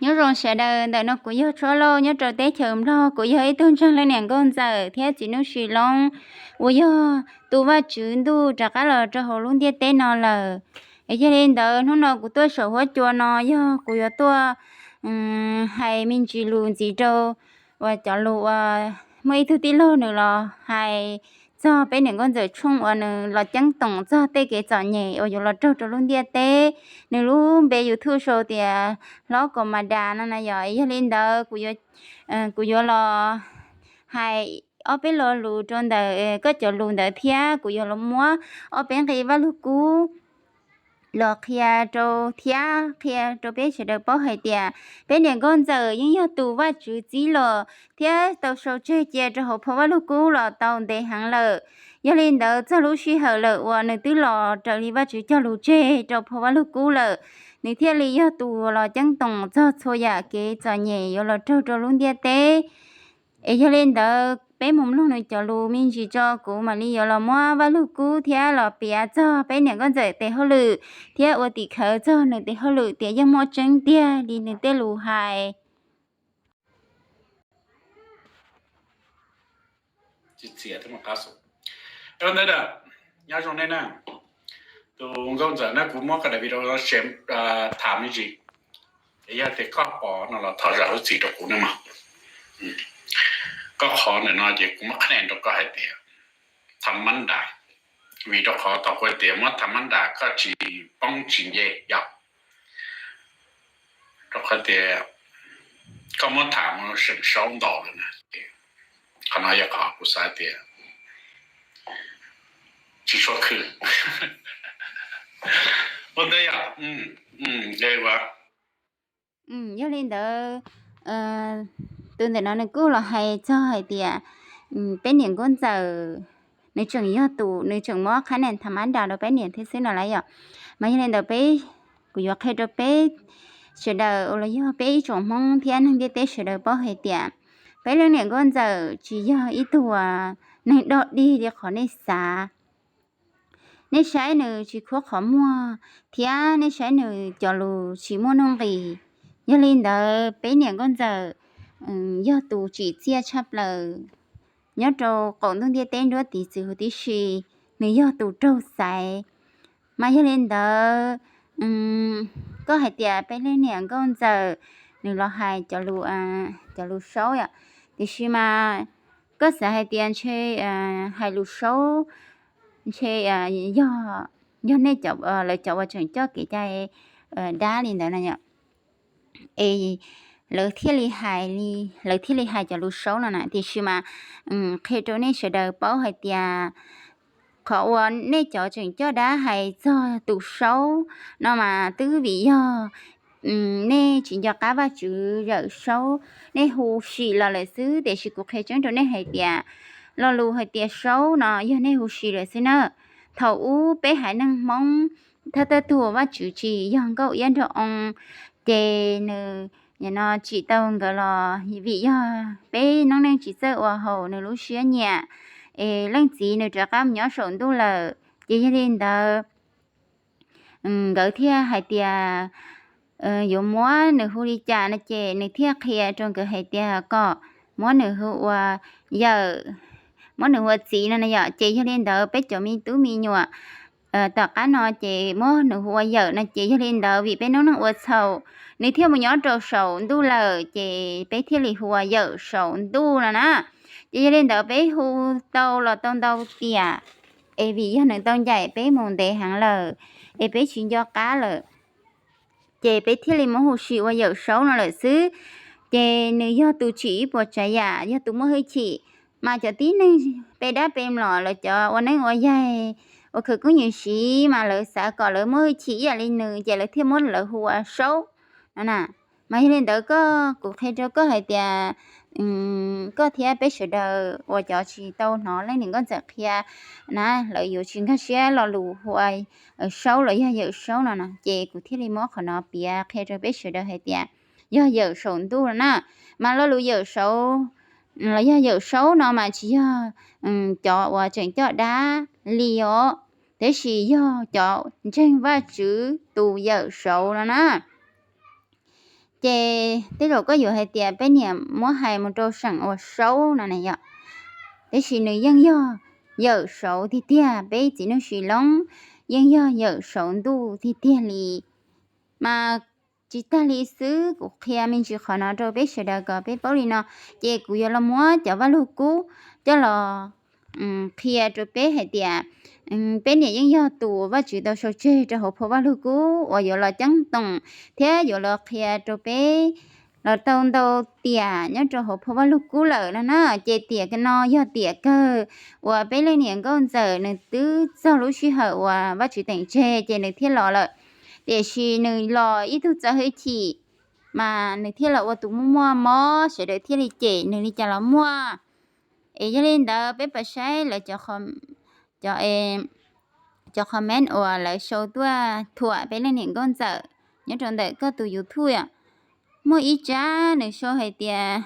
Nyob zoo sawv daws, ntawm no kuv yog Tshuab Lauj nyob rau teb chaws Nplog, kuv yog ib tug ntseeg leej niam nkauj ntxawm thiab txiv Nuj Sis Loob uas yog tus Vajtswv ntuj rov qab los rau hauv lub ntiaj teb no lawm. Es yog li ntawd hnub no kuv tuaj saum huab cua no yog kuv yuav tuaj hais me ntsis lus ntxiv rau uas cov lus uas muaj ib tug tij laug nws los hais txog peb niam nkauj ntxawm tshooj uas nws los ceeb toom txog tej kev txom nyem uas yuav los raug rau lub ntiaj teb. Nws lub npe YouTube sau tias Hlob Kaus Mas Das no na yom. Yog li ntawd kuv yuav los hais ob peb lo lus rau ntawm koj cov lus ntawd thiab kuv yuav los muab ob peb nqe Vaj Lug Kub los qhia rau thiab qhia rau peb sawv daws paub hais tias peb niam nkauj ntxawm yeej yog tus Vajtswv txib los thiab tau sau tseg cia rau hauv phau Vaj Lug Kub los tau ntev heev lawm. Yog li ntawd txog lub sij hawm lawm uas nws twb los raws li Vajtswv cog lus tseg rau phau Vaj Lug Kub lawm, nws thiaj li yog tus los ceeb toom txog txhua yam kev txom nyem yuav los raug rau lub ntiaj teb. Es yog li ntawd peb mus mloog nws cov lus me ntsis tso, kuv mam li yuav los muab Vaj Lug Kub thiab los piav txog peb niam nkauj ntxawm tes hauj lwm thiab ua tim khawv txog nws tes hauj lwm tias yeej muaj tseeb tiag li nws tej lus hais. Ntawd, nyob zoo nej na. Tus nkauj ntxawm na, kuv muab koj daim video share tham me ntsis. Es yog tias koj pom no los thov zam lub txim rau kuv na mog. Koj qhov ntawm no ces kuv muab qhia rau koj hais tias tham mab nras, vim rau qhov tau kuv tias muab tham mab nras koj tsis poob tsis nce yog rau qhov tias koj muab tham mus seem saub ntau lawm na. Qhov no yog qhov kuv xav tias tsis tshua khw. Ua ntej yog, yog li ntawd tus ntawm no nws kuj los hais txog hais tias peb niam nkauj ntxawm nws tseem yog tus, nws tseem muab qhab niam tham mab nras rau peb niam thiab xwb no lawm yom. Mas yog li ntawd peb, kuv yuav qhia rau peb sawv daws uas los yog peb ib tsoom Hmoob thiab neeg ntiaj teb sawv daws paub hais tias peb leej niam nkauj ntxawm tsis yog ib tug neeg dog dig li qhov nej xav. Nej saib nws tsis khuab qhov muag thiab nej saib nws cov lus tsis muaj nuj nqis. Yog li ntawd peb niam nkauj ntxawm yog tus tsim txiaj tshaj plaws nyob rau qaum ntuj ntiaj teb nruab tiv txwv huv tib si, nws yog tus raug xaiv. Mas yog li ntawd koj hais tias peb leej niam nkauj ntxawm nws los hais cov lus, cov lus saub yom, tiam sis mas koj xav hais tias ntshe hais lus saub ntshe yog, yog nej cov, lawv cov uas tseem coj kev cai dab li ntawd no yom, es lawv thiaj li hais li, lawv thiaj li hais cov lus saub no na. Tiam sis mas qhia rau nej sawv daws paub hais tias qhov uas nej cov tseem coj dab hais txog tus saub no mas twb vim yog nej tsis nco qab Vajtswv yawm saub, nej hu sim los lawm xwb. Tiam sis kuv qhia tseeb rau nej hais tias lo lus hais tias saub no yog nej hu sim lawm xwb na. Thaum ub peb haiv neeg Hmoob thawj thawj tug Vajtswv tsim yog Nkauj Iab Nraug Oo, ces nws, no tsim tau nkawd los vim yog peb noob neej tsis txawj ua haum nws lub siab nyiam, es leej txiv nws rov qab mus nyob saum ntuj lawm. Ces yog li ntawd nkawd thiaj hais tias yuav muab nws hu li cas no ces nws thiaj qhia rau nkawd hais tias kom muab nws hu ua yawm, muab nws hu ua txiv no na yom. Ces yog li ntawd peb cov me tub me nyuam tom qab no ces muab nws hu ua yawm no ces yog li ntawd vim peb noob neej ua txhaum, nws thiaj mus nyob rau saum ntuj lawm ces peb thiaj li hu ua yawm saum ntuj no na. Ces yog li ntawd peb hu tau los tau ntau tiam, es vim yog nws tau ncaim peb mus ntev heev lawm, es peb tsis nco qab lawm, ces peb thiaj li muab hu sim ua yawm saub no lawm xwb. Ces nws yog tus tsim ib puas tsav yam, yog tus muaj hwj chim, mas cov tib neeg pe dab pe mlom, lawv cov ua neeb ua yaig, ua khawv koob nyuam siv mas lawv xav kom lawv muaj hwj chim ib yam li nws ces lawv thiaj muab lawv hu ua saub no na. Mas yog li ntawd koj, kuv qhia rau koj hais tias koj thiab peb sawv daws uas cov tsis tau hnov leej niam nkauj ntxawm qhia na, lawv yuav tsis nkag siab lo lus hu ua saub los yog yawm saub no na. Ces kuv thiaj li muab qhov no piav qhia rau peb sawv daws hais tias yog yawm saum ntuj no na. Mas lo lus yawm saub los yog yawm saub no mas tsis yog cov uas tseem coj dab li os, tab sis yog cov ntseeg Vajtswv tus yawm saub no na. Ces tej zaum koj yuav hais tias peb niam muab hais mus rau seem uas saub no na yom, tiam sis nws yeej yog yawm saud tiag tiag, peb txiv Nuj Sis Loob yeej yog yawm saud ntuj tiag tiag li. Mas tsis tag li xwb, kuv qhia me ntsis qhov no rau peb sawv daws kom peb paub li no, ces kuv yuav los muab cov Vaj Lug Kub coj los qhia rau peb hais tias peb niam yeej yog tus Vajtswv tau sau tseg rau hauv phau Vaj Lug Kub uas yuav los ceeb toom thiab yuav los qhia rau peb los tau ntau tiam nyob rau hauv phau Vaj Lug Kub lawm no na. Ces tiam no yog tiam kawg uas peb leej niam nkauj ntxawm nws twb txog lub sij hawm uas Vajtswv teem tseg ces nws thiaj los lawm. Tiam sis nws los ib tug txo hwj chim, mas nws thiaj los ua tus muaj muaj mob, sawv daws thiaj li cem nws li cas los muaj. Es yog li ntawd peb pab saib lawv cov, cov comment uas lawv sau tuaj thuam peb leej niam nkauj ntxawm nyob rau ntawm koj tus YouTube yom. Muaj ib tsab nws sau hais tias,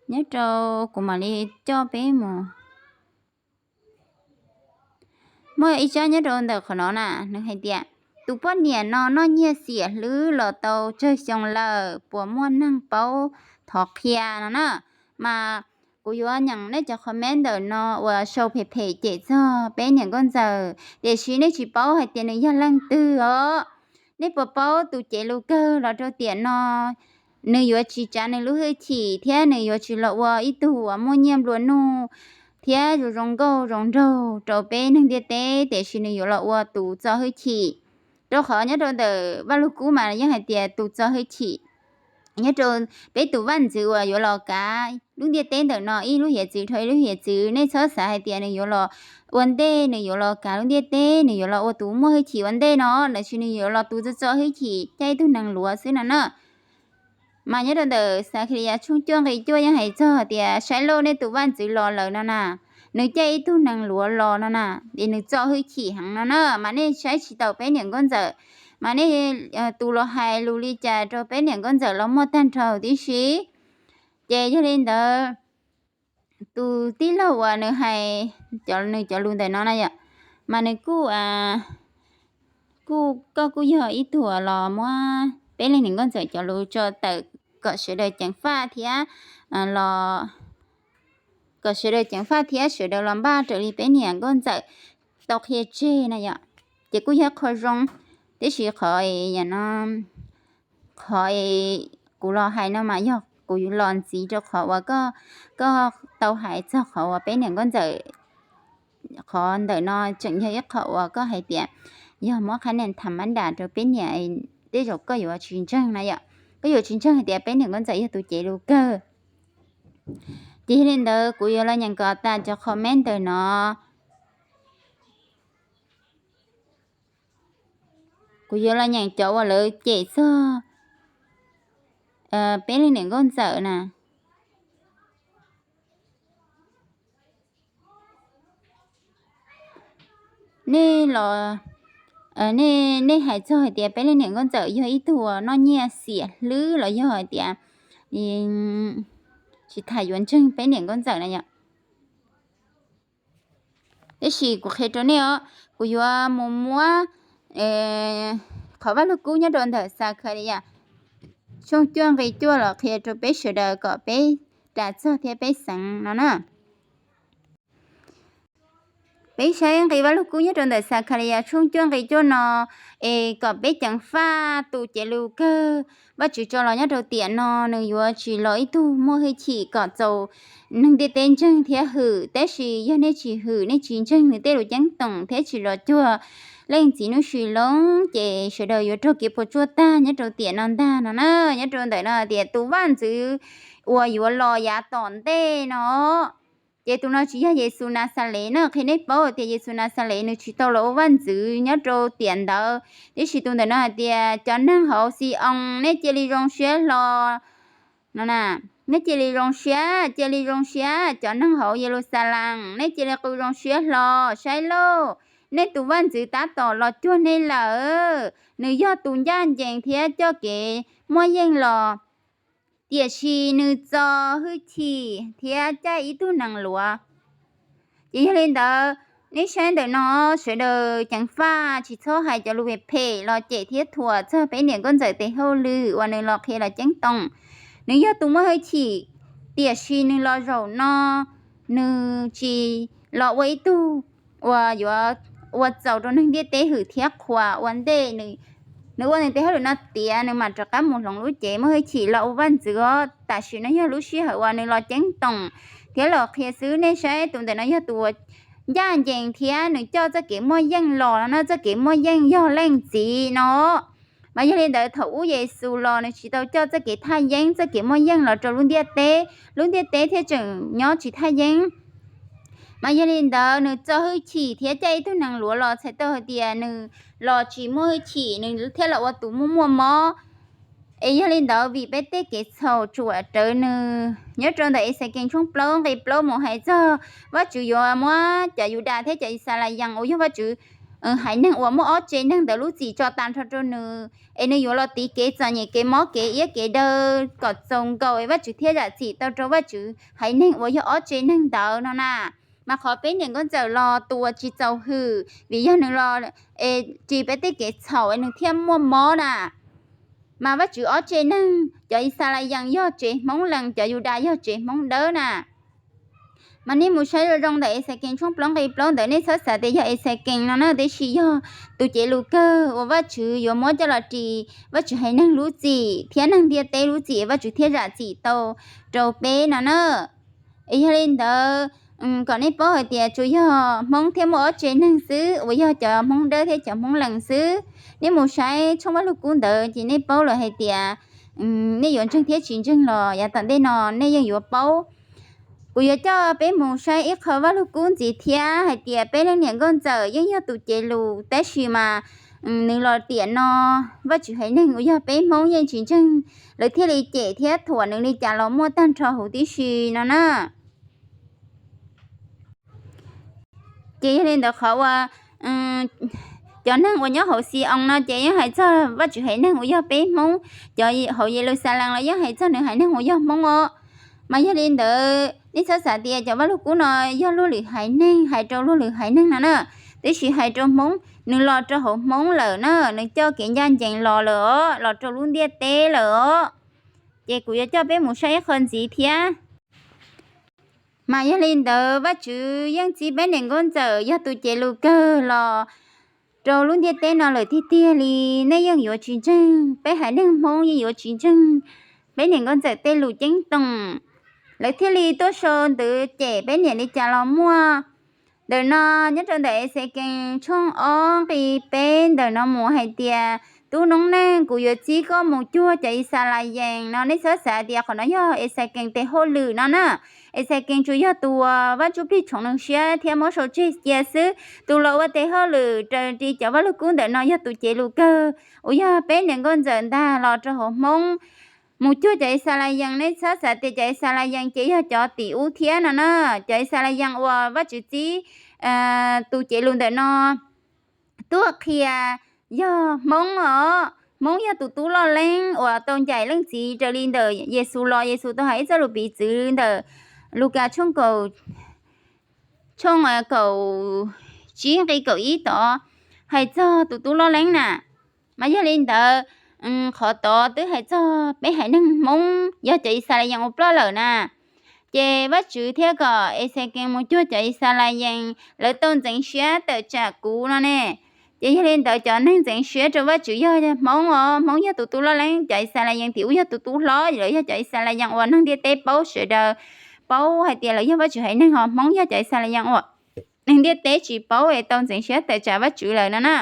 nyob rau, kuv mam li coj peb mus. Muaj ib tsab nyob rau ntawm qhov no na, nws hais tias tus poj niam no noj nyiaj xiam hlwb los tau tsawg xyoo lawm, puas muaj neeg paub thov qhia no na. Mas kuv yuav nyeem nej cov comment ntawm no uas sau phem phem cem txog peb niam nkauj ntxawm, tiam sis nej tsis paub hais tias nws yog leej twg os. Nej puas paub tus cev lus kawg los rau tiam no, nws yuav tsis tsav nws lub hwj chim thiab nws yuav tsis los ua ib tug uas muaj nyiaj nplua nuj thiab zoo zoo nkauj zoo nraug rau peb neeg ntiaj teb, tiam sis nws yuav los ua tus txo hwj chim. Rau qhov nyob rau ntawm Vaj Lug Kub mas yeej hais tias tus txo hwj chim nyob rau peb tus vaj ntxwv uas yuav los kav lub ntiaj teb ntawm no ib lub hiav txwv dhau ib lub hiav txwv. Nej txhob xav hais tias nws yuav los ua ntej, nws yuav los kav lub ntiaj teb, nws yuav los ua tus muaj hwj chim ua ntej no, tiam sis nws yuav los tus txo txo hwj chim, caij ib tug nees luav xwb no na. Mas nyob rau ntawm Xakhaliyas tshooj cuaj nqe cuaj yeej hais txog tias saib lauj, nej tus vaj ntxwv los lawm no na, nws caij ib tug nees luav los no na, es nws txo hwj chim heev no na, mas nej saib tsis taus peb niam nkauj ntxawm, mas nej tus los hais lus li cas rau peb niam nkauj ntxawm los muaj tag nrho tib si. Ces yog li ntawd, tus tij laug uas nws hais nws cov lus ntawm no na yom, mas nws kuj, kuj, koj kuj yog ib tug uas los muab peb leej niam nkauj ntxawm cov lus tso tawm kom sawv daws ceev faj thiab los, kom sawv daws ceev faj thiab sawv daws los npaj raws li peb niam nkauj ntxawm tau qhia tseg na yom. Ces kuj yog qho zoo, tiam sis qhov, qhov kuv los hais no mas yog kuv los ntxiv rau qhov uas koj, koj tau hais txog qhov uas peb niam nkauj ntxawm, qhov ntawm no tseem yog ib qho uas koj hais tias yog muab qhab nees tham mab dam rau peb niam, tej zaum koj yuav tsis ntseeg na yom, koj yuav tsis ntseeg hais tias peb niam nkauj ntxawm yog tus cev lus kawg. Ces yog li ntawd kuv yuav los nyeem kom tas cov comment ntawm no. Kuv yuav los nyeem cov uas lawv cem txog peb leej niam nkauj ntxawm na. Nej los, nej, nej hais txog hais tias peb leej niam nkauj ntxawm yog ib tug uas noj nyiaj xiam hlwb los yog hais tias tsis tas yuav ntseeg peb niam nkauj ntxawm na yom. Tab sis kuv qhia rau nej os, kuv yuav mus muab qhov Vaj Lug Kub nyob rau ntawm Xakhaliyas tshooj cuaj nqe cuaj los qhia rau peb sawv daws kom peb ras txog thiab peb xeev no na. Peb saib nqe Vaj Lug Kub nyob rau ntawm Xakhaliyas tshooj cuaj nqe cuaj no, es kom peb ceev faj tus cev lus kawg Vajtswv tso los nyob rau tiam no, nws yuav tsis los ib tug muaj hwj chim kom txaus neeg ntiaj teb ntseeg thiab hwm. Tab sis yog nej tsis hwm, nej tsis ntseeg nws tej lus ceeb toom thiab tsis los cuag Leej Txiv Nuj Sis Loob, ces sawv daws yuav raug kev puas tsuaj tag nyob rau tiam no ntag no na. Nyob rau ntawm no tias tus vaj ntxwv uas yuav los yav tom ntej no, ces tus no tsis yog Yexus Naxales na. Qhia nej paub tias Yexus Naxales nws tsis tau los ua vaj ntxwv nyob rau tiam ntawd. Tiam sis tus ntawm no hais tias cov neeg hauv Xi-oos, nej cia li zoo siab hlo no na. Nej cia li zoo siab, cia li zoo siab, cov neeg hauv Yeluxalees, nej cia li qw zoo siab hlo. Saib lauj, nej tus vaj ntxwv tab tom los cuag nej lawm. Nws yog tus ncaj ncees thiab coj kev muaj yeej los, tiam sis nws txo hwj chim thiab caij ib tug nees luav. Ces yog li ntawd, Nej saib ntawm no, sawv daws ceev faj tsis txhob hais cov lus phem phem los cem thiab thuam txog peb niam nkauj ntxawm tes hauj lwm uas nws los qhia los ceeb toom. Nws yog tus muaj hwj chim, tiam sis nws los zaum no nws tsis los ua ib tug uas yuav ua txaus rau neeg ntiaj teb hwm thiab qhuas ua ntej. Nws ua nws tes hauj lwm no tiav nws mam rov qab mus hloov lub cev muaj hwj chim los ua vaj ntxwv os. Tam sim no yog lub sij hawm uas nws los ceeb toom thiab los qhia xwb. Nej saib tus ntawm no yog tus uas ncaj ncees thiab nws coj txoj kev muaj yeej los no na, txoj kev muaj yeej yog leej txiv no. Mas yog li ntawd thaum ub Yexus los nws tsis tau coj txoj kev thaj yeeb, txoj kev muaj yeej los rau lub ntiaj teb, lub ntiaj teb thiaj tseem nyob tsis thaj yeeb. Mas yog li ntawd nws txo hwj chim thiab coj ib tug nees luav los txhais tau hais tias nws los tsis muaj hwj chim, nws thiaj los ua tus muaj muaj mob. Es yog li ntawd vim peb tej kev txhaum tsuam rawv nws. Nyob rau ntawm Exekees tshooj plaub nqe plaub mus hais txog Vajtswv yuav muab cov Yudas thiab cov Yixalayees uas yog Vajtswv haiv neeg uas muaj ob tsev neeg ntawd lub txim tso tas nrho rau nws, es nws yuav los tiv kev txom nyem, kev mob, kev iab kev daw kom txaus nkaus es Vajtswv thiaj zam txim tau rau Vajtswv haiv neeg uas yog ob tsev neeg ntawd no na. Mas qhov peb niam nkauj ntxawm los tus uas tsis txaus hwm vim yog nws los es ris peb tej kev txhaum es nws thiaj muaj mob na. Mas Vajtswv ob tsev neeg, cov Yixalayees yog tsev Hmoob Lees, cov Yudas yog tsev Hmoob Dawb na. Mas nej mus saib zoo zoo ntawm Exekees tshooj plaub nqe plaub ntawd, nej txhob xav tias yog Exekees no na, tiam sis yog tus cev lus kawg uas Vajtswv yuav muab coj los ris Vajtswv haiv neeg lub txim thiab neeg ntiaj teb lub txim, Vajtswv thiaj zam txim tau rau peb no na. Es yog li ntawd, kom nej paub hais tias tsuas yog Hmoob thiab muaj ob tsev neeg xwb uas yog cov Hmoob Dawb thiab cov Hmoob Lees xwb. Nej mus saib tshooj Vaj Lug Kub ntawd ces nej paub lawm hais tias nej yuav ntseeg thiab tsis ntseeg los yav tom ntej no nej yeej yuav paub. Kuv yuav coj peb mus saib ib qho Vaj Lug Kub ntxiv thiab hais tias peb leej niam nkauj ntxawm yeej yog tus cev lus, tab sis mas nws los tiam no Vajtswv haiv neeg uas yog peb Hmoob yeej tsis ntseeg, lawv thiaj li cem thiab thuam nws li cas los muaj tag nrho huv tib si no na. Ces yog li ntawd qhov uas cov neeg uas nyob hauv Xi-oos no ces yeej hais txog Vajtswv haiv neeg uas yog peb Hmoob, cov hauv Yeluxalees los yeej hais txog nws haiv neeg uas yog Hmoob os. Mas yog li ntawd nej txhob xav tias cov Vaj Lug Kub no yog luag lwm haiv neeg hais rau luag lwm haiv neeg no na, tiam sis hais rau Hmoob, nws los rau hauv Hmoob lawm na, nws coj kev ncaj ncees los lawm os, los rau lub ntiaj teb lawm os. Ces kuv yuav coj peb mus saib ib qho ntxiv thiab. Mas yog li ntawd Vajtswv yeej txib peb niam nkauj ntxawm yog tus cev lus kawg los rau lub ntiaj teb no lawm tiag tiag li. Nej yeej yuav tsis ntseeg, peb haiv neeg Hmoob yeej yuav tsis ntseeg peb niam nkauj ntxawm tej lus ceeb toom, lawv thiaj li tuaj sau ntawv cem peb niam li cas los muaj. Ntawm no nyob rau ntawm Exekees tshooj ob nqi peb ntawm no mus hais tias, tub noob neej, kuv yuav txib koj mus cuag cov Yixalayees no. Nej txhob xav tias qhov no yog Exekees tes hauj lwm no na. Exekees tsuas yog tus uas Vaj Ntsujplig tshoov nws siab thiab muab sau tseg cia xwb. Tus los ua tes hauj lwm raws li cov Vaj Lug Kub ntawm no yog tus cev lus kawg uas yog peb niam nkauj ntxawm ntag los rau hauv Hmoob mus cuag cov Yixalayees. Nej txhob xav tias cov Yixalayees ces yog cov tim ub thiab no na. Cov Yixalayees uas Vajtswv txib tus cev lus ntawm no tuaj qhia yog Hmoob os. Hmoob yog tus tub loj leeb uas tau ncaim leej txiv raws li ntawm Yexus los. Yexus tau hais ib txoj lus piv txwv ntawm Lukas tshooj kaum tsib nqi kaum ib tod hais txog tus tub loj leeb na. Mas yog li ntawd, qhov tod twb hais txog peb haiv neeg Hmoob yog cov Yixalayees uas ploj lawm na. Ces Vajtswv thiaj kom Exekees mus cuag cov Yixalayees, lawv tau ntxeev siab tawm tsam kuv no ne. Ces yog li ntawd cov neeg ntxeev siab rau Vajtswv yog Hmoob os. Hmoob yog tus tub loj leeb, cov Yixalayees tim ub yog tus tub hlob, lawv yog cov Yixalayees uas neeg ntiaj teb paub, sawv daws paub hais tias lawv yog Vajtswv haiv neeg, ho Hmoob yog cov Yixalayees uas neeg ntiaj teb tsis paub es tau ntxeev siab tawm tsam Vajtswv lawm no na.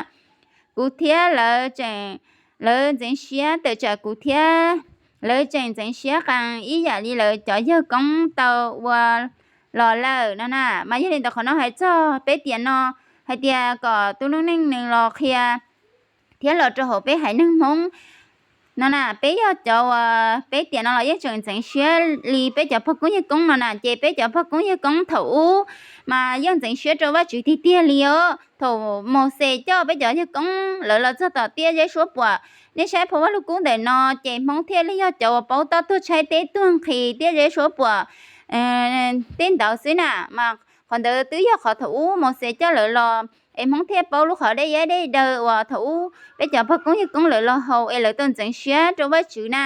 Kuv thiab lawv tseem, lawv ntxeev siab tawm tsam kuv thiab, lawv tseem ntxeev siab qees ib yam li lawv cov yawg koob tau ua los lawm no na. Mas yog li ntawd qhov no hais txog peb tiam no hais tias kom tus noob neej nws los qhia thiab los rau hauv peb haiv neeg Hmoob no na. Peb yog cov uas peb tiam no los yeej tseem ntxeev siab li peb cov pog koob yawg koob no na. Ces peb cov pog koob yawg koob thaum ub mas yeej ntxeev siab rau Vajtswv tiag tiag li os. Thaum Mauxes coj peb cov yawg koob lawv los txog tom tiaj zeb suab puam, nej saib phau Vaj Lug Kub ntawm no, ces Hmoob thiaj li yog cov uas paub toj tuag tshaib teb tuag nqhis tiaj zeb suab puam tej ntawd xwb na. Mas Qhov ntawd twb yog qhov thaum ub Mauxes coj lawv los es Hmoob thiaj paub lub qhov dej iab dej daw uas thaum ub peb cov pog koob yawg koob lawv los haus es lawv tau ntxeev siab rau Vajtswv na.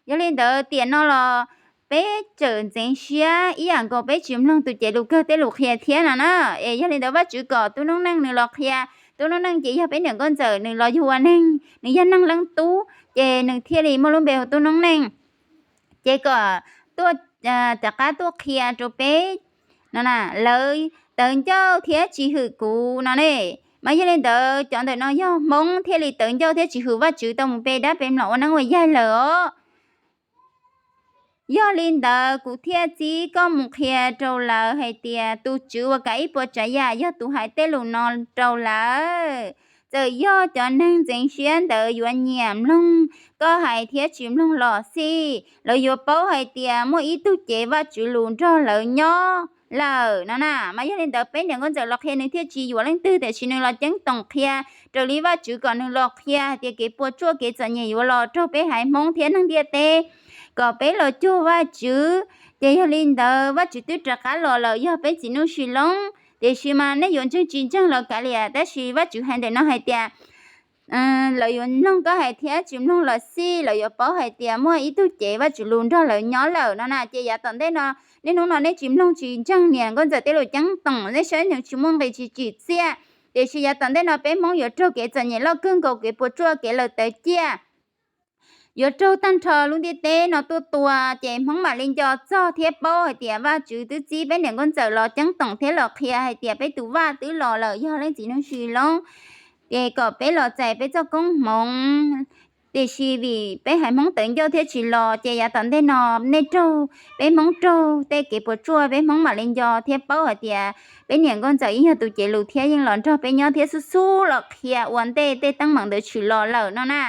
Yog li ntawd tiam no los peb tseem ntxeev siab ib yam nkaus, peb tsis mloog tus cev lus kawg tej lus qhia thiab no na. Es yog li ntawd Vajtswv kom tub noob neej nws los qhia. Tub noob neej ces yog peb niam nkauj ntxawm nws los yug ua neeg, nws yog neeg leej tub ces nws thiaj li muaj lub npe hu tub noob neej. Ces kom tuaj, rov qab tuaj qhia rau peb no na, lawv tawv ncauj thiab tsis hwm kuv no ne. Mas yog li ntawd cov ntawm no yog Hmoob thiaj li tawv ncauj thiab tsis hwm Vajtswv tau mus pe dab pe mlom ua neeb ua yaig lawm os. Yog li ntawd kuv thiaj txib koj mus qhia rau lawv hais tias tus Tswv uas kav ib puas tsav yam yog tus hais tej lus no rau lawv. Txawm yog cov neeg ntxeev siab ntawd yuav nyiam mloog koj hais thiab tsis mloog los xij, lawv yuav paub hais tias muaj ib tug cev Vajtswv lus nrog lawv nyob lawm no na. Mas yog li ntawd peb niam nkauj ntxawm los qhia nws thiaj tsis yuam leej twg, tiam sis nws los ceeb toom qhia raws li Vajtswv kom nws los qhia hais tias kev puas tsuaj kev txom nyem yuav los raug peb haiv Hmoob thiab neeg ntiaj teb, kom peb los cuag Vajtswv. Ces yog li ntawd Vajtswv twb rov qab los lawm, yog peb txiv nuj Sis Loob, tiam sis mas nej yuav ntseeg tsis ntseeg los kav liam, tab sis Vajtswv hais ntawm no hais tias lawv yuav mloog koj hais thiab tsis mloog los xij, lawv yuav paub hais tias muaj ib tug cev Vajtswv lus nrog lawv nyob lawm no na. Ces yav tom ntej no, niaj hnub no nej tsis mloog tsis ntseeg niam nkauj ntxawm tej lus ceeb toom, nej saib nws tsis muaj nqis tsis tsim txiaj, tiam sis yav tom ntej no peb Hmoob yuav raug kev txom nyem loj kawg nkaus, kev puas tsuaj, kev lawv tawv ciaj, yuav raug tag nrho lub ntiaj teb no tuaj tua, ces Hmoob mam li nco txog thiab paub hais tias Vajtswv twb txib peb niam nkauj ntxawm los ceeb toom thiab los qhia hais tias peb tus vaj twb los lawm, yog leej txiv nuj Sis Loob, ces kom peb los txais peb txoj koob hmoov. Tiam sis vim peb haiv Hmoob tawv ncauj thiab tsis los, ces yav tom ntej no nej raug, peb Hmoob raug tej kev puas tsuaj, peb Hmoob mam li nco thiab paub hais tias peb niam nkauj ntxawm yeej yog tus cev lus thiab yeej los nrog peb nyob thiab xub xub los qhia ua ntej tej teeb meem ntawd tshwm los lawm no na.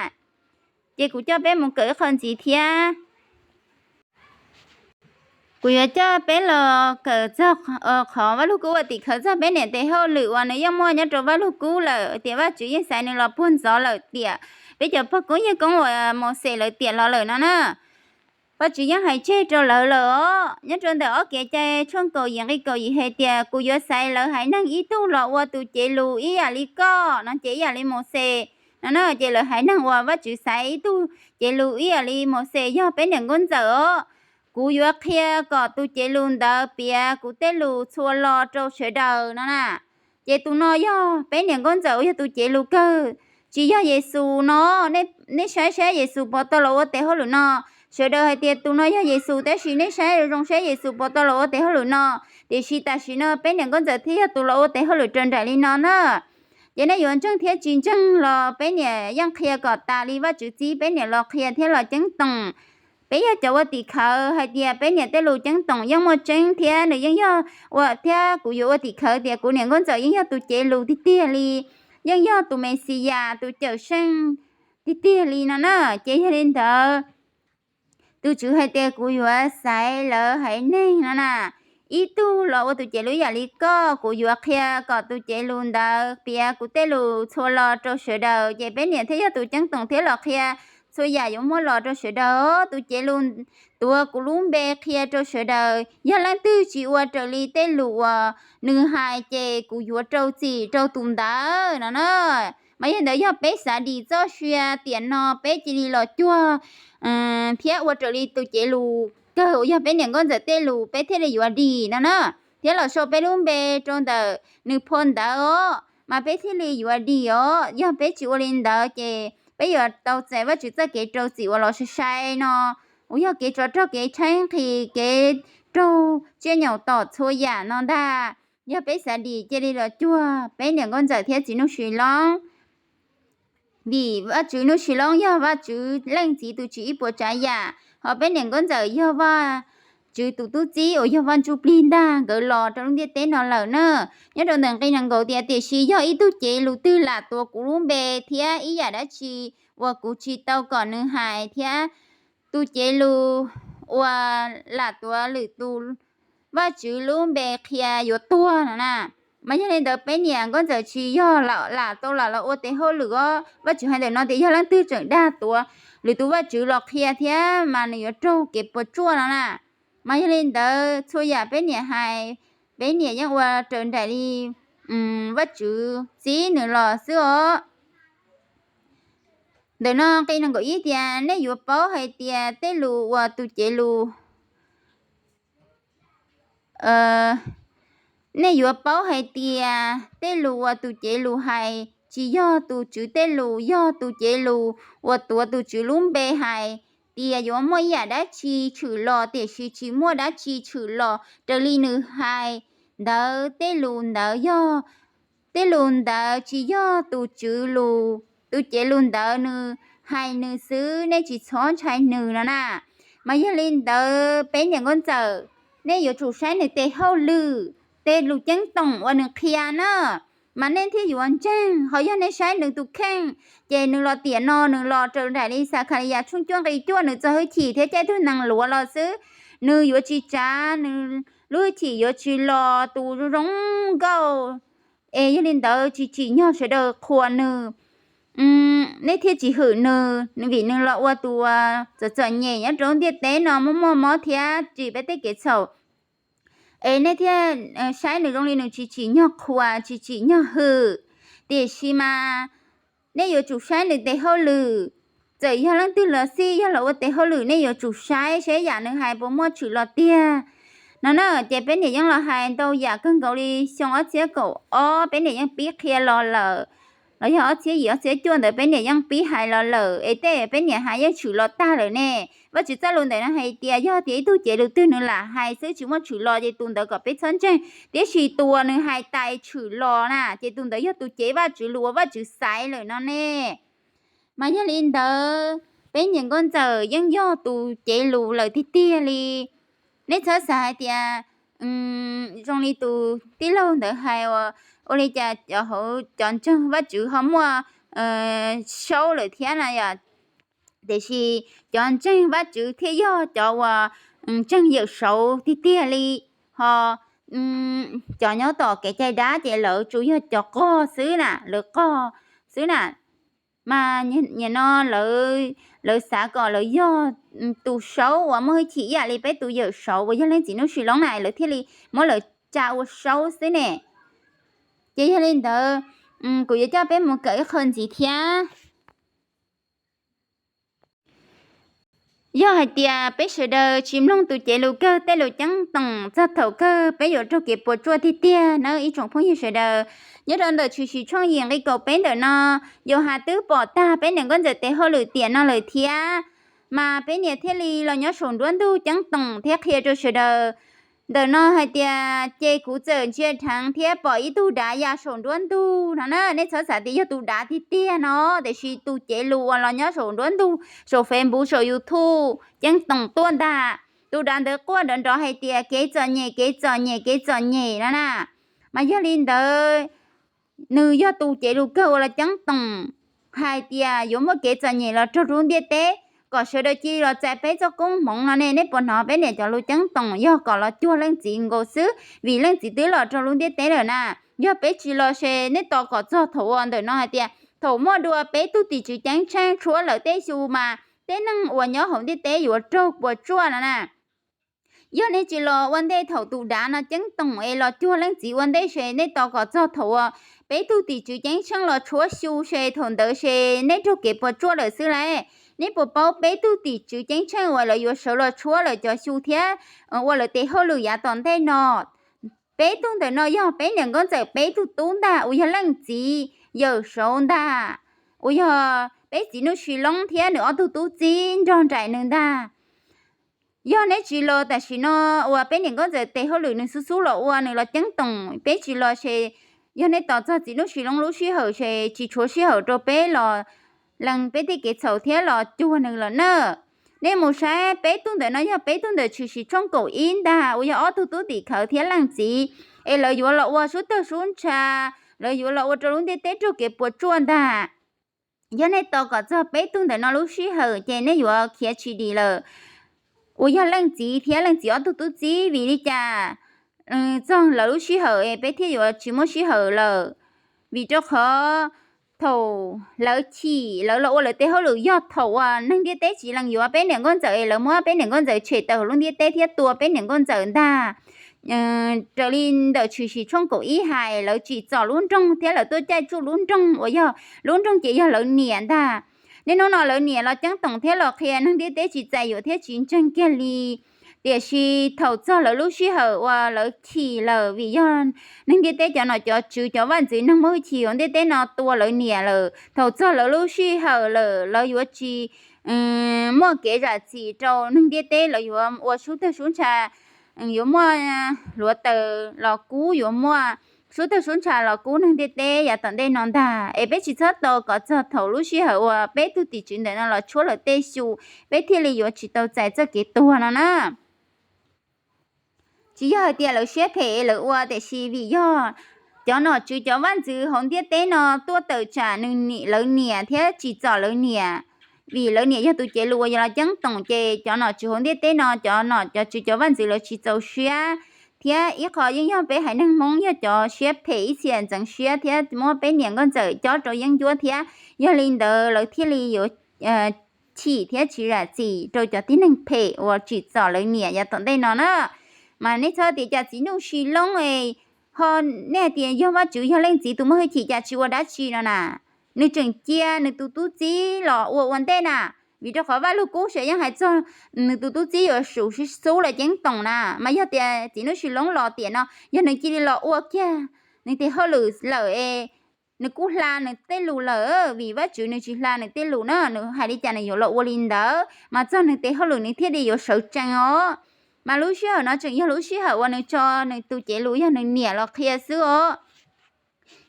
Ces kuv coj peb mus kawm ib qho ntxiv thiab. Kuv yuav coj peb los kawm txog qhov Vaj Lug Kub ua tim khawv txog peb niam tes hauj lwm uas nws yeej muaj nyob rau Vaj Lug Kub lawm, tias Vajtswv yeej xaiv nws los puag ntxov lawm, tiam peb cov pog koob yawg koob uas Mauxes lawv tiam los lawm no na. Vajtswv yeej hais tseg rau lawv lawm os, nyob rau ntawm ob Kev Cai tshooj kaum yim nqe kaum yim hais tias, kuv yuav xaiv lawv haiv neeg ib tug los ua tus cev lus ib yam li koj no, ces ib yam li Mauxes no na. Ces lawv haiv neeg uas Vajtswv xaiv ib tug cev lus ib yam li Mauxes yog peb niam nkauj ntxawm os. Kuv yuav qhia kom tus cev lus ntawd piav kuv tej lus txhua lo rau sawv daws no na. Ces tus no yog peb niam nkauj ntxawm uas yog tus cev lus kawg, tsis yog Yexus no. Nej saib saib Yexus puas tau los ua tes hauj lwm no. Sawv daws hais tias tus no yog Yexus, tab sis nej saib zoo saib Yexus puas tau los ua tes hauj lwm no. Tiam sis tam sim no peb niam nkauj ntxawm thiaj yog tus los ua tes hauj lwm raws nraim li no na. Ces nej yuav ntseeg thiab tsis ntseeg los peb niam yeej qhia kom tas li Vajtswv txib peb niam los qhia thiab los ceeb toom. Peb yog cov ua tim khawv hais tias peb niam tej lus ceeb toom yeej muaj tseeb thiab nws yeej yog ua, thiab kuv yuav ua tim khawv tias kuv niam nkauj ntxawm yeej yog tus cev lus tiag tiag li, yeej yog tus Mexiyas, tus Cawmseej tiag tiag li no na. Ces yog li ntawd, tus Tswv hais tias kuv yuav xaiv lawv haiv neeg no na, ib tug los ua tus cev lus ib yam li koj, kuv yuav qhia kom tus cev lus ntawd piav kuv tej lus txhua lo rau sawv daws. Ces peb niam thiaj yog tus ceeb toom thiab los qhia txhua yam yuav muaj los rau sawv daws. Tus cev lus tuav kuv lub npe qhia rau sawv daws, yog leej twg tsis ua raws li tej lus uas nws hais ces kuv yuav rau txim rau tus ntawd no na. Mas yog ntawd yog peb xav dim txoj sia tiam no peb cia li los cuag thiab ua raws li tus cev lus kawg uas yog peb niam nkauj ntxawm tej lus peb thiaj li yuav dim no na, thiab los sau peb lub npe rau ntawm nws phau ntawv os, mas peb thiaj li yuav dim os. Yog peb tsis ua li ntawd ces peb yuav tau txais Vajtswv txoj kev rau txim uas los sai sai no, uas yog kev tsov rog, kev tshaib nqhis, kev raug tsiaj nyaum tom txhua yam no ntag. Yog peb xav dim cia li los cuag peb niam nkauj ntxawm thiab txiv nuj Sis Loob. Vim Vajtswv nuj Sis Loob yog Vajtswv leej txiv tus tsim ib puas tsav yam, ho peb niam nkauj ntxawm yog Vajtswv tus tub txib uas yog Vaj Ntsuj Plig ntag, nkawd los rau lub ntiaj teb no lawm na. Nyob rau ntawm nqe nees nkaum tias, tiam sis yog ib tug cev lus twg lam tuav kuv lub npe thiab ib yam dab tsi uas kuv tsis tau kom nws hais thiab tus cev lus uas lam tuav lwm tus Vajtswv lub npe qhia yuav tuag no na. Mas yog li ntawd peb niam nkauj ntxawm tsis yog lam tau lam los ua tes hauj lwm os. Vajtswv hais ntawm no tias yog leej twg tseem dag tuav lwm tus vajtswv los qhia thiab mas nws yuav raug kev puas tsuaj no na. Mas yog li ntawd txhua yam peb niam hais, peb niam yeej ua raws nraim li Vajtswv txib nws los xwb os. Ntawm no nqe nees nkaum ib tias nej yuav paub hais tias tej lus uas tus cev lus nej yuav paub hais tias tej lus uas tus cev lus hais tsis yog tus Tswv tej lus, yog tus cev lus uas tuav tus Tswv lub npe hais tias yuav muaj ib yam dab tsi tshwm los, tiam sis tsis muaj dab tsi tshwm los raws li nws hais ntawd. Tej lus ntawd yog, tej lus ntawd tsis yog tus Tswv lus, tus cev lus ntawd nws hais nws xwb, nej tsis txhob ntshai nws no na. Mas yog li ntawd peb niam nkauj ntxawm, nej yuav tsum saib nws tes hauj lwm, tej lus ceeb toom uas nws qhia na, mas nej thiaj yuav ntseeg. Ho yog nej saib nws tus kheej, ces nws los tiam no, nws los raws nraim li Xakhaliyas tshooj cuaj nqe cuaj, nws txo hwj chim thiab caij tug nees luav los xwb, nws yuav tsis tsav, nws lub hwj chim yuav tsis los, tus zoo nkauj. Es yog li ntawd tsis tsim nyog sawv daws qhuas nws, nej thiaj tsis hwm nws, vim nws los ua tus txom txom nyem nyob rau ntiaj teb no, muaj muaj mob thiab ris peb tej kev txhaum. Es nej thiaj saib nws zoo li nws tsis tsim nyog qhuas, tsis tsim nyog hwm. Tiam sis mas nej yuav tsum saib nws tes hauj lwm. Txawm yog leej twg los xij, yog los ua tes hauj lwm nej yuav tsum saib seb yam nws hais puas muaj tshwm los tiag no na. Ces peb niam yeej los hais ntau yam kawg nkaus li xyoo ob txhiab kaum ob peb niam yeej pib qhia los lawm, los yog ob txhiab yim ob txhiab cuaj ntawd peb niam yeej pib hais los lawm, es tej peb niam hais yeej tshwm los tag lawm ne. Vajtswv txoj lus ntawm no hais tias yog tias ib tug cev lus twg nws lam hais xwb tsis muaj tshwm los ces tus ntawd kom peb txhob ntseeg, tiam sis tus uas nws hais tas tshwm los na ces tus ntawd yog tus cev Vajtswv lus uas Vajtswv xaiv lawm no ne. Mas yog li ntawd peb niam nkauj ntxawm yeej yog tus cev lus lawm tiag tiag li. Nej txhob xav hais tias zoo li tus tij laug ntawd hais uas ua li cas cov hauv cov ntseeg Vajtswv ho muaj saub lawm thiab na yom. Tiam sis cov ntseeg Vajtswv thiaj yog cov uas ntseeg Yawm Saub tiag tiag li. Ho cov nyob tom kev cai dab ces lawv tsuas yog cov qog xwb na, lawv qog xwb na. Mas nim no lawv xav kom lawv yog tus saub uas muaj hwj chim ib yam li peb tus Yawm Saub uas yog Leej Txiv Hnub Sis Loob na, lawv thiaj li muab lawv tsa ua saub xwb ne. Ces yog li ntawd, kuv yuav coj peb mus kawm ib qho ntxiv thiab. Yog hais tias peb sawv daws tsis mloog tus cev lus kawg, tej lus ceeb toom, txog thaum kawg peb yuav raug kev puas tsuaj tiag tiag nawb ib tsoom phooj ywg sawv daws. Nyob rau ntawm Tshwm Sim tshooj yim nqe kaum peb ntawm no, Yauhas twb pom tag peb niam nkauj ntxawm tes hauj lwm tiam no lawm thiab, mas peb niam thiaj li los nyob saum nruab ntug ceeb toom thiab qhia rau sawv daws ntawm no hais tias, ces kuv txawm ntsia dheev thiab pom ib tug dav ya saum nruab ntug no na. Nej txhob xav tias yog tus dav tiag tiag no, tiam sis tus cev lus uas los nyob saum nruab ntug, saum Facebook, saum YouTube ceeb toom tuaj ntag. Tus dav ntawd quaj nrov nrov hais tias kev txom nyem, kev txom nyem, kev txom nyem no na. Mas yog li ntawd, nws yog tus cev lus kawg uas los ceeb toom hais tias yuav muaj kev txom nyem los raug lub ntiaj teb, kom sawv daws cia li los txais peb txoj koob hmoov no ne. Nej puas hnov peb niam cov lus ceeb toom yog kom los cuag Leej Txiv nkaus xwb, vim Leej Txiv twb los rau lub ntiaj teb lawm na. Yog peb tsis los ces nej tos kom txog thaum uas ntawm no hais tias thaum muaj dua peb tug tim tswv ceeb tsheej tshuab lawm tej xyu mas tej neeg uas nyob hauv ntiaj teb yuav raug puas tsuaj no na. Yog nej tsis los ua ntej thaum tus dav no ceeb toom es los cuag Leej Txiv ua ntej ces nej tos kom txog thaum uas peb tug tim tswv ceeb tsheej los tshuab xyu ces thaum ntawd ces nej raug kev puas tsuaj lawm xwb lauj. Nej puas paub peb tug tim tswv ceeb tsheej uas lawv yuav sawv los tshuab lawv cov xyu thiab ua lawv tes hauj lwm yav tom ntej no? Peb tug ntawm no yog peb niam nkauj ntxawm peb tug tub ntag uas yog Leej Txiv Yawm Saub ntag, uas yog peb Txiv Nuj Sis Loob thiab nws ob tug tub txib nrog nraim nws ntag. Yog neb tsis los tam sim no uas peb niam nkauj ntxawm tes hauj lwm nws xub xub los ua nws los ceeb toom, peb tsis los ces yog nej tos txog Txiv Nuj Sis Loob lub sij hawm ces tsis tshuav sij hawm rau peb los lees peb tej kev txhaum thiab los cuag nws lawm na. Nej mus saib peb tug ntawm no yog peb tug ntawm Tshwm Sim tshooj kaum ib ntag uas yog ob tug tub tim khawv thiab Leej Txiv, es lawv yuav los ua sub tawg sub ntsha, lawv yuav los ua rau lub ntiaj teb raug kev puas tsuaj ntag. Yog nej tos kom txog peb tug ntawm no lub sij hawm ces nej yuav khiav tsis dim lawm. Uas yog Leej Txiv thiab Leej Txiv ob tug tub txib, vim li cas txog lawv lub sij hawm es peb thiaj yuav tsis muaj sij hawm lawm? Vim rau qhov thaum lawv chim lawv los ua lawv tej hauj lwm yog thaum uas neeg ntiaj teb tsis lees yuav peb niam nkauj ntxawm es lawv muab peb niam nkauj ntxawm tshem tawm hauv lub ntiaj teb thiab tua peb niam nkauj ntxawm ntag. raws li ntawm Tshwm Sim tshooj kaum ib hais, lawv tsim txom lub nroog thiab lawv tuaj caij tsuj lub nroog uas yog lub nroog ces yog lawv niam ntag. Niaj hnub no lawv niam los ceeb toom thiab los qhia neeg ntiaj teb tsis txais yuav thiab tsis ntseeg kiag li. Tiam sis thaum txog lawv lub sij hawm uas lawv chim lawm, vim yog neeg ntiaj teb cov nom cov tswv cov vaj ntxwv neeg muaj hwj chim hauv ntiaj teb no tua lawv niam lawm, thaum txog lawv lub sij hawm lawm lawv yuav tsis muaj kev zam txim rau neeg ntiaj teb, lawv yuav ua sub tawg sub ntsha, yuav muaj hluav taws los kub, yuav muaj sub tawg sub ntsha los kub neeg ntiaj teb yav tom ntej no ntag. Es peb tsis txhob tos kom txog thaum lub sij hawm uas peb tug tim tswv ntawm no los tshuab lawv tej xyu, peb thiaj li yuav tsis tau txais txoj kev tuag no na. Tsis yog hais tias lawv siab phem lawv ua, tiam sis vim yog cov nom tswv cov vaj ntxwv hauv ntiaj teb no tuaj tawm tsam nws, lawv niam thiab tsim txom lawv niam. Vim lawv niam yog tus cev lus uas yog los ceeb toom, ces cov nom tswv hauv ntiaj teb no, cov nom cov tswv cov vaj ntxwv lawv tsis txaus siab thiab. Ib qho yeej yog peb haiv neeg Hmoob yog cov siab phem ib txhia ntxeev siab thiab muab peb niam nkauj ntxawm cob rau yeeb ncuab thiab, yog li ntawd lawv thiaj li yuav chim thiab tsis zam txim rau cov tib neeg phem uas tsim txom lawv niam yav tom ntej no na. Mas nej txhob tias cas txiv nuj si loob, ho nej hais tias yog Vajtswv yog leej txiv tus muaj hwj chim cas tsis ua dab tsi no na. Nws tseem cia nws tus tub txib los ua ua ntej na, vim rau qhov Vaj Lug Kub sav yeej hais txog nws tus tub txib yuav tsum xub los ceeb toom na. Mas yog tias txiv nuj si loob los tiam no yog nws cia li los ua kiag nws tes hauj lwm lawm es nws kuj hla nws tej lus lawm, vim Vajtswv nws tsis hla nws tej lus na, nws hais li cas nws yuav los ua li ntawd, mas txog nws tes hauj lwm nws thiaj li yuav sawv tsees os. Mas lub sij hawm no tseem yog lub sij hawm uas nws tso nws tus cev lus yog nws niam los qhia xwb os.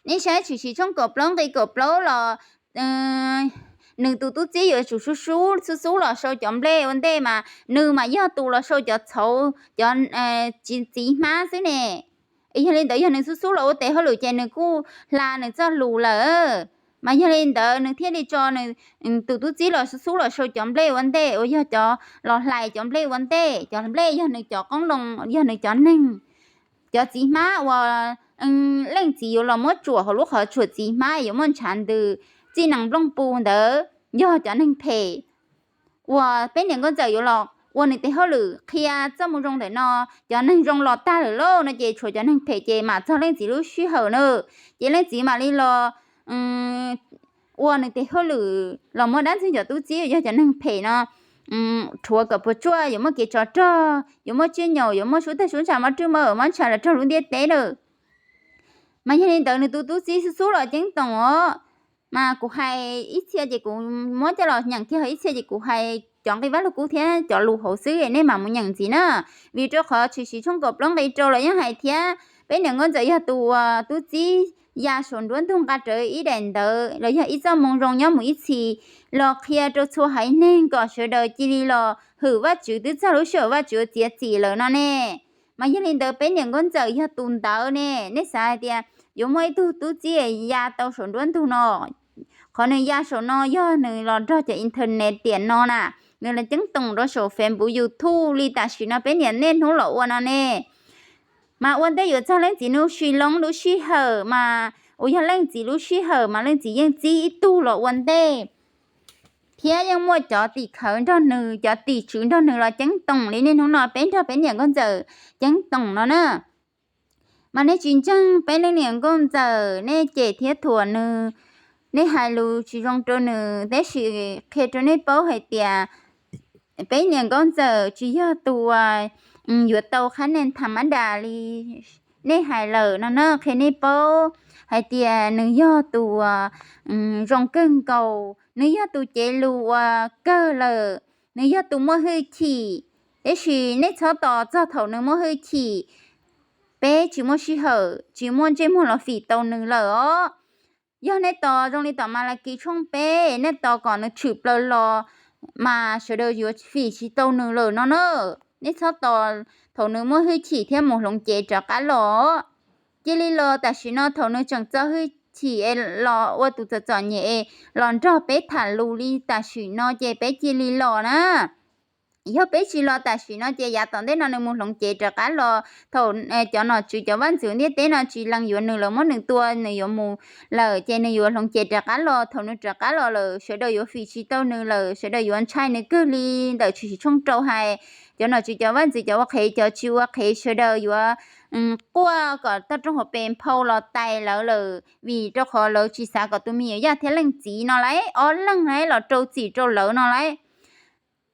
Nej saib Tshwm Sim tshooj kaum plaub nqi kaum plaub los nws tus tub txib yuav tsum xub xub xub xub los sau cov nplej ua ntej, mas nws mas yog tus los sau cov txhauv cov txiv hmab xwb ne. Yog li ntawd yog nws xub xub los ua tes hauj lwm ces nws kuj hla nws txoj lus lawm. Mas yog li ntawd nws thiaj li tso nws tus tub txib los xub xub los sau cov nplej ua ntej uas yog cov los hlais cov nplej ua ntej. Cov nplej yog nws cov qoob loo, yog nws cov neeg, cov txiv hmab uas leej txiv yuav los muab tsuam hauv lub qhov tshuam txiv hmab yuav muaj ntshav ntws txij nees nplooj pus ntawd yog cov neeg phem uas peb niam nkauj ntxawm yuav los ua nws tes hauj lwm qhia txoj moo zoo ntawm no. Cov neeg zoo los tag lawm lauj no ces tshuav cov neeg phem ces mam txog leej txiv lub sij hawm na, ces leej txiv mam li los ua nws tes hauj lwm los muab dab ntxwg cov tub txib yog cov neeg phem no rhuav kom puas tsuaj, yuav muaj kev tsov rog, yuav muaj tsiaj nyaum, yuav muaj sub tag sub ntsha mob rwj mob awm mob ntsha los raug lub ntiaj teb na. Mas yog li ntawd nws tus tub txib xub xub los ceeb toom os. Mas kuv hais ib txhia ces kuv muab coj los nyeem kiag, ib txhia ces kuv hais cov nqi Vaj Lug Kub thiab cov lus hauv xwb, nej mam mus nyeem ntxiv na. Vim rau qhov Tshwm Sim tshooj kaum plaub nqi rau los yeej hais thiab, peb niam nkauj ntxawm yog tus uas tub txib ya saum nruab ntug nqa rawv ib daim ntawv los yog ib txoj moo zoo nyob mus ib txhis los qhia rau txhua haiv neeg kom sawv daws cia li los hwm Vajtswv twb txog lub sij hawm Vajtswv txiav txim lawm no ne. Mas yog li ntawd peb niam nkauj ntxawm yog tus ntawd ne, nej xav hais tias yuav muaj ib tug tub txib ya tau saum nruab ntug no. Qhov nws ya saum no yog nws los nrog cov internet tiam no na, nws los ceeb toom rau saum Facebook, YouTube li tam sim no peb niam niaj hnub los ua no ne. Mas ua ntej yuav txog leej txiv nuj si loob lub sij hawm mas uas yog leej txiv lub sij hawm mas leej txiv yeej txib ib tug los ua ntej, thiab yeej muaj cov tim khawv nrog nws, cov tim tswv nrog nws los ceeb toom li niaj hnub no peb nrog peb niam nkauj ntxawm ceeb toom no na. Mas nej tsis ntseeg peb leej niam nkauj ntxawm, nej cem thiab thuam nws, nej hais lus tsis zoo rau nws, tab sis qhia rau nej paub hais tias peb niam nkauj ntxawm tsis yog tus uas yuav tau qhab nees tham mab das li nej hais lawm no na. Qhia nej paub hais tias nws yog tus uas zoo kawg nkaus, nws yog tus cev lus uas kawg lawm, nws yog tus muaj hwj chim. Tab sis nej txhob tos txog thaum nws muaj hwj chim, peb tsis muaj sij hawm tsis muaj ntsej muag los fim tau nws lawm os. Yog nej tos zoo li tom Malakis tshooj peb, nej tos kom nws tshwm plaws los mas sawv daws yuav fim tsis tau nws lawm no na. Nej txhob tos thaum nws muaj hwj chim thiab mus hloov cev rov qab los. Cia li los tam sim no thaum nws tseem txo hwj chim es los ua tus txom txom nyem es los nrog peb tham lus li tam sim no ces peb cia li los na. Yog peb tsis los tam sim no ces yav tom ntej no nws mus hloov cev rov qab los. Thaum cov nom tswv cov vaj ntxwv ntiaj teb no tsis lees yuav nws lawm, muab nws tua, nws yuav mus lawm, ces nws yuav hloov cev rov qab los. Thaum nws rov qab los lawm, sawv daws yuav fim tsis tau nws lawm, sawv daws yuav ntshai nws kawg li. Ntawm Tshwm Sim tshooj rau hais, cov nom tswv cov vaj ntxwv, cov ua qhev cov tsis ua qhev, sawv daws yuav quaj kom toj roob hauv pes nphau los tais lawv lawm, vim rau qhov lawv tsis xav kom tus me nyuam Yaj thiab leej txiv no lawv ob leeg los rau txim rau lawv no lawm.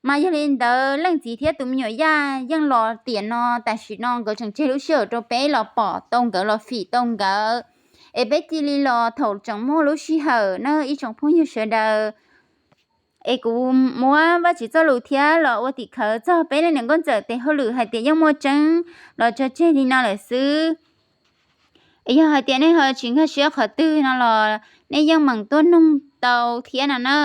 Mas yog li ntawd, leej txiv thiab tus me nyuam Yaj yeej los tiam no, tam sim no nkawd tseem tseg lub sij hawm rau peb los pom tau nkawd, los fim tau nkawd, es peb cia li los thaum tseem muaj lub sij hawm na ib tsoom phooj ywg sawv daws. Es kuv muab Vajtswv txoj lus thiab los ua tim khawv txog peb leej niam nkauj ntxawm tes hauj lwm hais tias yeej muaj tseeb los tso tseg li no lawm xwb. Es yog hais tias nej ho tsis nkag siab qhov twg no los nej yeej meem tuaj noog tau thiab no na.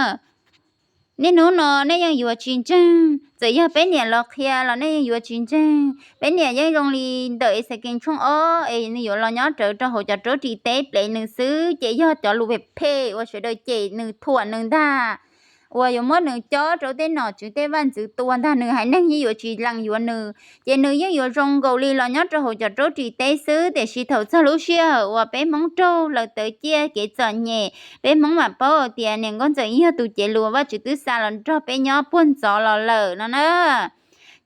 Niaj hnub no nej yeej yuav tsis ntseeg, txawm yog peb niam los qhia los nej yeej yuav tsis ntseeg. Peb niam yeej zoo li ntawm Exekees tshooj ob es nws yuav los nyob rawv rau hauv cov roob ris teb plev nws xwb, ces yog cov lus phem phem uas sawv daws cem nws thuam nws ntag, uas yuav muab nws cob rau tej nom tswv tej vaj ntxwv tua ntag, nws haiv neeg yeej yuav tsis lees yuav nws, ces nws yeej yuav zoo nkaus li los nyob rau hauv cov roob ris teb xwb. Tiam sis thaum txog lub sij hawm uas peb Hmoob raug lawv tawv ciaj kev txom nyem, peb Hmoob mam paub tias niam nkauj ntxawm yog tus cev lus Vajtswv twb xa los nrog peb nyob puag ntxov los lawm no na.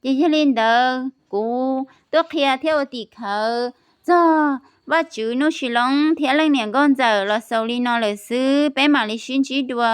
Ces yog li ntawd kuv tuaj qhia thiab ua tim khawv txog Vajtswv Hnub Sis Loob thiab leej niam nkauj ntxawm los xaus li no lawm xwb, peb mam li sib ntsib dua.